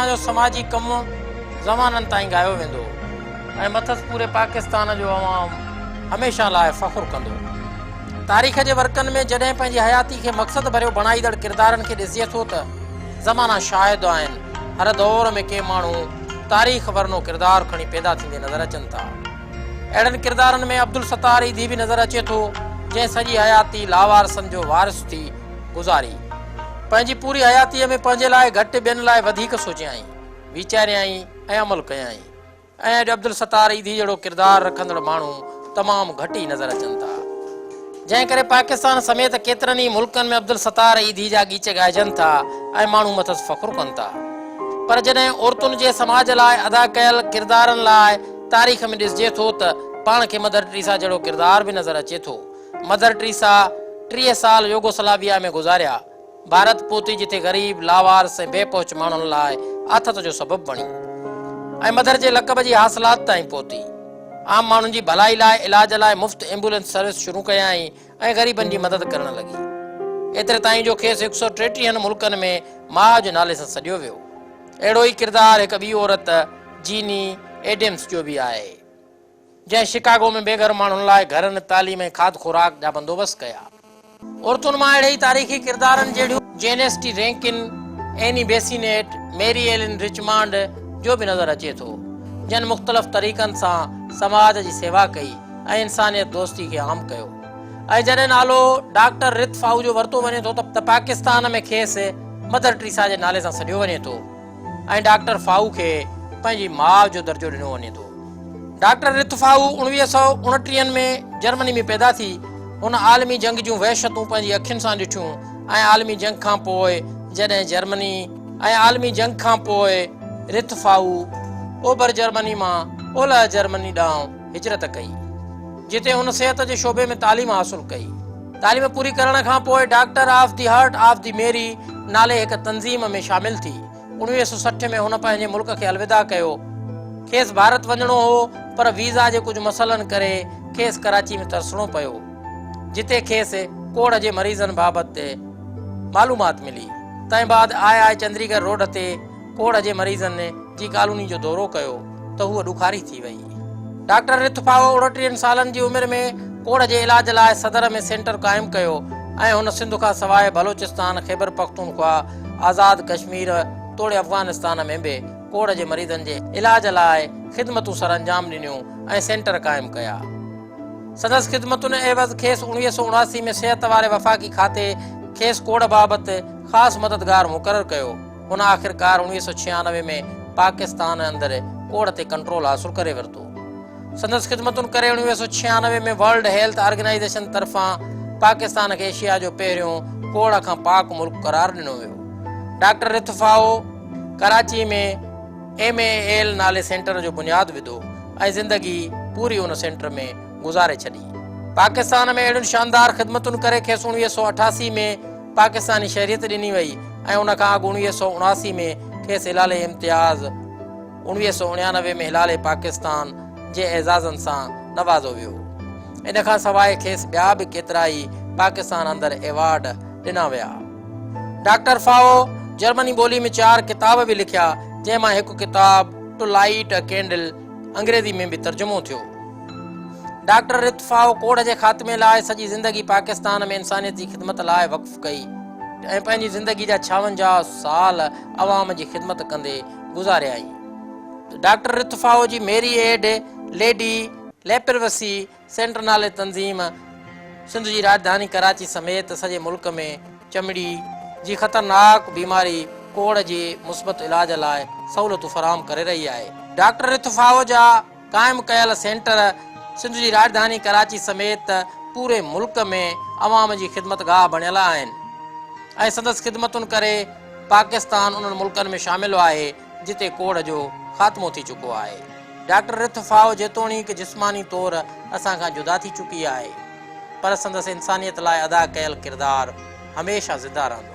دنيا جو سماجي ڪم زمانن تائين ڳايو ويندو ۽ مٿس پوري پاڪستان جو عوام هميشه لاء فخر ڪندو. تاريخ جي ورقن ۾ جڏهن پنهنجي حياتي کي مقصد ڀريو بڻائيندڙ ڪردارن کي ڏسجي ٿو ته زمانا شاهد آهن، هر دور ۾ ڪي ماڻهو تاريخ ورنو ڪردار کڻي پيدا ٿيندي نظر اچن ٿا. اهڙن ڪردارن ۾ عبدالستار ايڌي به نظر اچي ٿو، جنهن سڄي حياتي لاوارثن جو وارث ٿي گذاري. پنهنجي پوري حياتيء ۾ پنهنجي لاء گهٽ ٻين لاء وڌيڪ سوچيائين، ويچاريائين ۽ عمل ڪيائين. ۽ اڄ عبدالستار ايڌي جهڙو ڪردار رکندڙ ماڻهو تمام گهٽ ئي نظر اچن ٿا. جنهن ڪري پاڪستان سميت ڪيترن ئي ملڪن ۾ عبدالستار ايڌي جا ڳيچ ڳائجن ٿا ۽ ماڻهو مٿس فخر ڪن ٿا. پر جڏهن عورتن جي سماج لاء ادا ڪيل ڪردارن لاء تاريخ ۾ ڏسجي ٿو ته پاڻ کي مڌر ٽريسا جهڙو ڪردار به نظر اچي ٿو. مڌر ٽريسا 30 سال يوگوسلاويا ۾ گذاريا. ڀارت پهتي جتي غريب، لاوارث ۽ بي پهچ ماڻهن لاء آٿت جو سبب بڻي ۽ مڌر جي لقب جي حاصلات تائين پهتي. عام ماڻهن جي ڀلائي لاء علاج لاء مفت ايمبولينس سروس شروع ڪيائين ۽ غريبن جي مدد ڪرڻ لڳي. ايتري تائين جو کيس هڪ سئو ٽيٽيهن ملڪن ۾ ماء جي نالي سان سڏيو ويو. اهڙو ئي ڪردار هڪ ٻي عورت جيني ايڊمز جو به آهي. جنهن شڪاگو ۾ بي گهر ماڻهن لاء گهرن، تعليم ۽ کاڌ خوراڪ جا بندوبست ڪيا. عورتن مان اهڙي ئي تاريخي ڪردارن جهڙيون Janice T Rankin, Annie Besant, Mary Ellen Richmond جو به نظر اچي ٿو، جن مختلف طريقن سان سماج جي سيوا ڪئي ۽ انسانيت دوستي کي عام ڪيو. ۽ جڏهن نالو ڊاڪٽر رٿ فائو جو ورتو وڃي ٿو ته پاڪستان ۾ کيس مڌر ٽريسا جي نالي سان سڏيو وڃي ٿو. ۽ ڊاڪٽر فائو کي پنهنجي ماء جو درجو ڏنو وڃي ٿو. ڊاڪٽر رٿ فائو اڻويهه سئو اڻٽيهن ۾ جرمني ۾ پيدا ٿي. هن عالمي جنگ جون وحشتون پنهنجي اکين سان ڏٺيون ۽ عالمي جنگ کان پوء جڏهن جرمني ۽ عالمي جنگ کان پوء رٿ فائو اوڀر جرمني مان اولهه جرمني ڏانهن هجرت ڪئي جتي هن صحت جي شعبي ۾ تعليم حاصل ڪئي. تعليم پوري ڪرڻ کان پوء doctor of the heart of the Mary نالي هڪ تنظيم ۾ شامل ٿي. 1960 ۾ هن پنهنجي ملڪ کي الوداع ڪيو. کيس ڀارت وڃڻو هو پر ويزا جي ڪجهه مسئلن ڪري کيس ڪراچي ۾ ترسڻو پيو جتي کيس ڪوڙهه جي مريضن بابت معلومات ملي. تنهن بعد آء آء چندريگر روڊ تي ڪوڙهه جي مريضن جي ڪالوني جو دورو ڪيو ته هوء ڏکاري ٿي وئي. ڊاڪٽر رٿ فائو اڻٽيهن سالن جي عمر ۾ ڪوڙهه جي علاج لاء صدر ۾ سينٽر قائم ڪيو ۽ هن سنڌ کان سواء بلوچستان، خيبرپختونخوا، آزاد ڪشمير توڙي افغانستان ۾ به ڪوڙهه جي مريضن جي علاج لاء خدمتون سرانجام ڏنيون ۽ سينٽر قائم ڪيا. سندس خدمتن عيوض کيس 1979 ۾ صحت واري وفاقي کاتي کيس ڪوڙهه بابت خاص مددگار مقرر ڪيو. هن آخرڪار 1996 ۾ پاڪستان اندر ڪوڙهه تي ڪنٽرول حاصل ڪري ورتو. سندس خدمتن ڪري 1996 ۾ ورلڊ هيلٿ آرگنائيزيشن طرفان پاڪستان کي ايشيا جو پهريون ڪوڙهه کان پاڪ ملڪ قرار ڏنو ويو. Doctor Ruth Pfau Karachi ۾ M A L نالي سينٽر جو بنياد وڌو ۽ زندگي پوري ان سينٽر ۾ گذاري ڇڏي. پاڪستان ۾ اهڙين شاندار خدمتن ڪري کيس 1988 ۾ پاڪستاني شهريت ڏني وئي ۽ ان کان اڳ 1979 ۾ کيس هلال امتياز، 1999 ۾ هلال پاڪستان جي اعزازن سان نوازو ويو. ان کان سواء کيس ٻيا به ڪيترائي پاڪستان اندر ايوارڊ ڏنا ويا. ڊاڪٽر فائو جرمني ٻولي ۾ چار ڪتاب به لکيا، جنهن مان هڪ ڪتاب ٽو لائيٽ ا ڪينڊل انگريزي ۾ به ترجمو ٿيو. ڊاڪٽر رٿ فائو ڪوڙهه جي خاتمي لاء سڄي زندگي پاڪستان ۾ انسانيت جي خدمت لاء وقف ڪئي ۽ پنهنجي زندگي جا 56 سال عوام جي خدمت ڪندي گذاريائين. ڊاڪٽر رٿ فائو جي Mary Aid Lady leprosy centre نالي تنظيم سنڌ جي راڄڌاني ڪراچي سميت سڄي ملڪ ۾ چمڙي جي خطرناڪ بيماري ڪوڙهه جي مثبت علاج لاء سهولتون فراهم ڪري رهي آهي. ڊاڪٽر رٿ فائو جا قائم ڪيل سينٽر سنڌ جي راڄڌاني ڪراچي سميت پوري ملڪ ۾ عوام جي خدمتگاهه بڻيل آهن ۽ سندس خدمتن ڪري پاڪستان انهن ملڪن ۾ شامل آهي جتي ڪوڙهه جو خاتمو ٿي چڪو آهي. ڊاڪٽر رٿ فائو جيتوڻيڪ جسماني طور اسان کان جدا ٿي چڪي آهي پر سندس انسانيت لاء ادا ڪيل ڪردار هميشه زنده رهندو.